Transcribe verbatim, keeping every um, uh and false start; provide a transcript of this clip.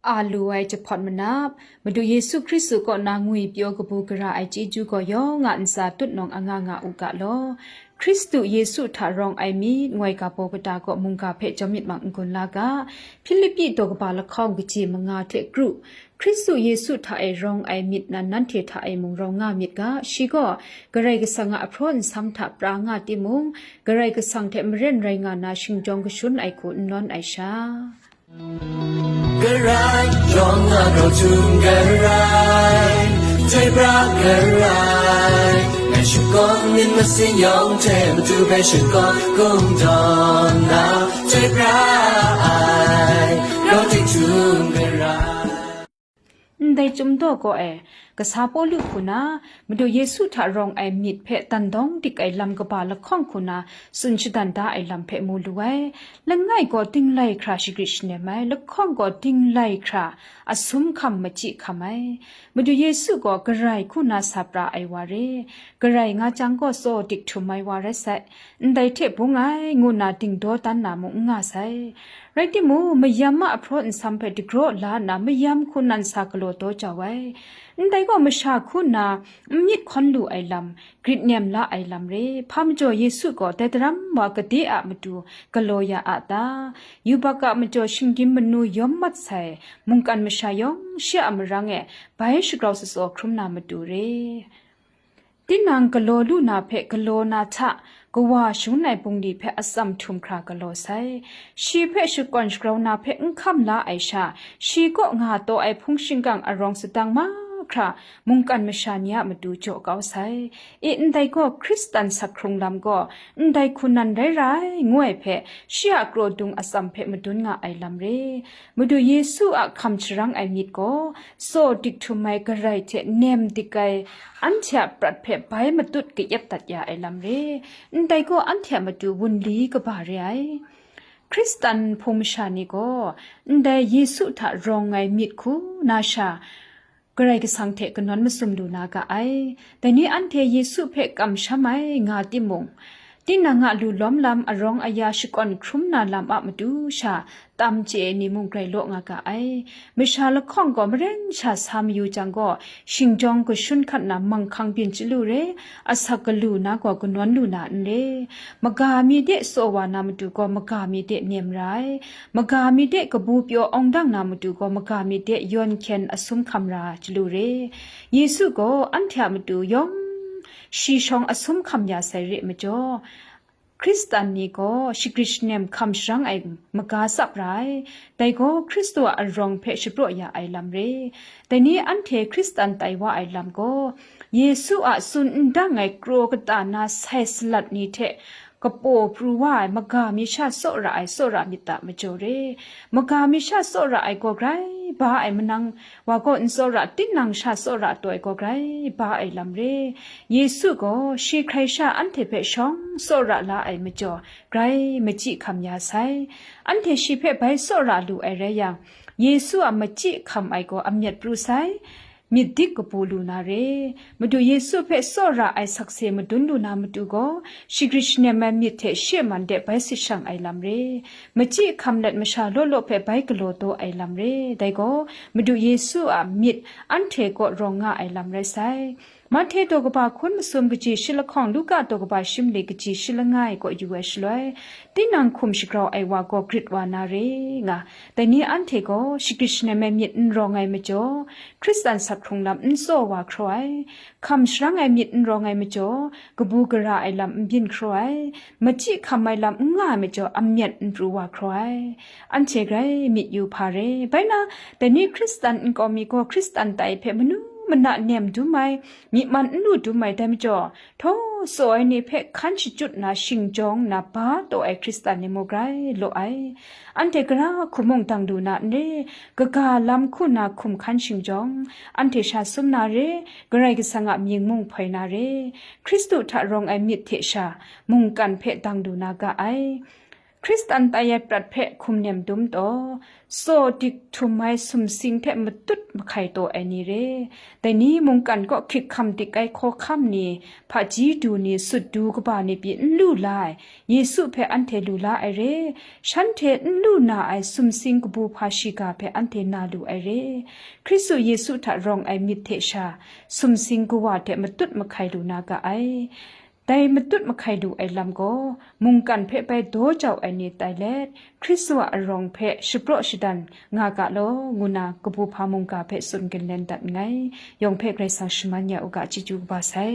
A lu ai jahpawt manap, Madu Yesu Hkristu kaw na ngwi pyaw kabu gara ai chyeju gaw yawng a ntsa tutnawng anga nga u ga law. Hkristu Yesu hta rawng ai myit ngoi ga baw kata kaw mungga hpe jawm myit mang n-gun la ga. Hpilipi daw kaba lahkawng kaji manga hte kru, Hkristu Yesu hta e rawng ai myit nan nanhte hta e mung rawng nga myit ga, shi gaw Karai Kasang a ahpraw nsam hta pra nga timung, Karai Kasang hte maren rai nga na shingjawng kashun ai hku n nawn ai sha. Karai, yawng a grau htum Karai, jai pra Karai, ngai shakawn myit masin yawng hte matu hpe shakawn kungdawn na, jai pra ai, grau tik htum Karai. Ndai Chyum Daw Gaw E, Kasa Pawlu hku na, Madu Yesu hta rawng ai myit hpe dan dawng dik ai lam kaba lahkawng hku na tsun shadan da ai lam hpe mu lu ai. Langai gaw dinglai hkra shagrit shanem ai, lahkawng gaw dinglai hkra asum hkam machyi hkam ai. Madu Yesu gaw Karai hku na sa pra ai wa re, Karai nga jang gaw tsaw dik htum ai wa rai sai, ndai hte bung ai, ngu nna dingdaw dan na mung n nga sai. Rai timung, mayam a ahpraw nsam hpe dagraw la nna mayam hku nan sa galaw daw jau ai. Ndai gaw masha hku nna n myit hkawn lu ai lam, grit nem la ai lam re. Hpa majaw Yesu gaw dai daram wa gade a matu galaw ya a ta? Yubak a majaw shinggyim manu yawm mat sai, mungkan masha yawng shi a marang e bai shagrau tsatsaw hkrum na matu re. Tinang galaw lu na hpe galaw na hta, kawa shangun ai bungli hpe atsam htum hkra galaw sai. Shi hpe shakawn shagrau na hpe n hkam la ai sha, shi kaw nga taw ai hpung shingkang arawng sadang mahkra mungkan masha ni a matu jaw kau sai. I, ndai gaw Hkristan sak hkrung lam gaw, ndai hku nan rai rai, ngu ai hpe, shi a kraw dung atsam hpe madun nga ai lam re. Madu Yesu a hkam sharang ai myit gaw, tsaw dik htum ai Karai hte nem dik ai anhte a prat hpe bai matut kayep dat ya ai lam re. Ndai gaw anhte a matu wunli kaba re ai. Hkristan hpung masha ni gaw, ndai Yesu hta rawng ai myit hku na sha, Karai Kasang hte kanawn masum lu na ga ai. Dai ni anhte Yesu hpe kamsham ai nga timung, tinang a lu lawm lam arawng aya shakawn hkrum na lam a matu sha tam chye ai ni mung grai law nga ga ai. Masha lahkawng gaw maren sha sa mayu jang gaw, shingjawng kashun hkat na manghkang byin chyalu re, asak galu na gaw kanawn lu na n re. Maga mi de tsaw wa na matu gaw maga mi de nem ra ai. Maga mi de kabu pyaw awng dang na matu gaw maga mi de yawn hkyen asum hkam ra chyalu re. Yesu gaw anhte a matu yawng shi shawng asum hkam ya sai re majaw, Hkristan ni gaw shagrit shanem hkam sharang ai maga tsap ra ai, dai gaw Hkristu a arawng hpe shapraw ya ai lam re. Dai ni anhte Hkristan tai wa ai lam gaw, Yesu a tsun n dang ai kraw kata na sai salat ni hte kapaw pru wa ai maga mi sha tsawra ai tsawra myit ta majaw re. Maga mi sha tsawra ai gaw grai ba ai manang, wa gaw n tsawra, tinang sha tsawra taw ai gaw grai ba ai lam re. Yesu gaw shi hkrai sha anhte hpe shawng tsawra la ai majaw, grai machyi hkam ya sai. Anhte shi hpe bai tsawra lu ai rai yang, Yesu a machyi hkam ai gaw amyat pru sai, myit dik kabu lu na re. Madu Yesu hpe tsawra ai sakse madun lu na matu gaw, shagrit shanem ai myit hte shi a man de bai sit shang ai lam re. Machyi hkam let masha law law hpe bai galaw daw ai lam re. Dai gaw, Madu Yesu a myit anhte kaw rawng nga ai lam rai sai. Mahte daw kaba hkun masum kaji shi lahkawng, Luka daw kaba shi mali kaji shi langai kaw yu ai shaloi, tinang hkum shagrau ai wa gaw grit wa na re nga. Dai ni anhte gaw shagrit shanem ai myit n rawng ai majaw, Hkristan sak hkrung lam n tsaw wa hkraw ai, hkam sharang ai myit n rawng ai majaw, kabu gara ai lam n byin hkraw ai, machyi hkam ai lam n nga ai majaw, amyat n pru wa hkraw ai. Anhte grai myit yu hpa re. Bai na, dai ni Hkristan nkau mi gaw Hkristan tai hpe manu mana nem dum ai, myi man n lu dum ai, dai majaw, htaw tsaw ai ni hpe hkan shachyut na shingjawng na ba taw ai Hkristan ni mung grai law ai. Anhte gara hku mung dang lu na n re, kaga lam hku na hkum hkan shingjawng, anhte sha sum na re, Karai Kasang a mying mung hpoi na re, Hkristu hta rawng ai myit hte sha mungkan hpe dang lu na ga ai. Hkristan tai ai prat hpe hkum nem dum taw, tsaw dik htum ai sumsing hte matut mahkai taw ai ni re. Dai ni mungkan kaw hkik hkam dik ai hkawhkam ni, hpaji du ni, sut du kaba ni pyi n lu la ai, Yesu hpe anhte lu la ai re. Shanhte n lu na ai sumsing kabu hpa shiga hpe anhte na lu ai re. Hkristu Yesu hta rawng ai myit hte sha, sumsing kawa hte matut mahkai lu na ga ai. Dai matut mahkai lu ai lam gaw, mungkan hpe bai daw jau ai ni tai let, Hkristu a arawng hpe shapraw shadan nga ga law, ngu na kabu hpa mungga hpe tsun ginlen dat nngai. Yawng hpe Karai Kasang shaman ya u ga, chyeju kaba sai.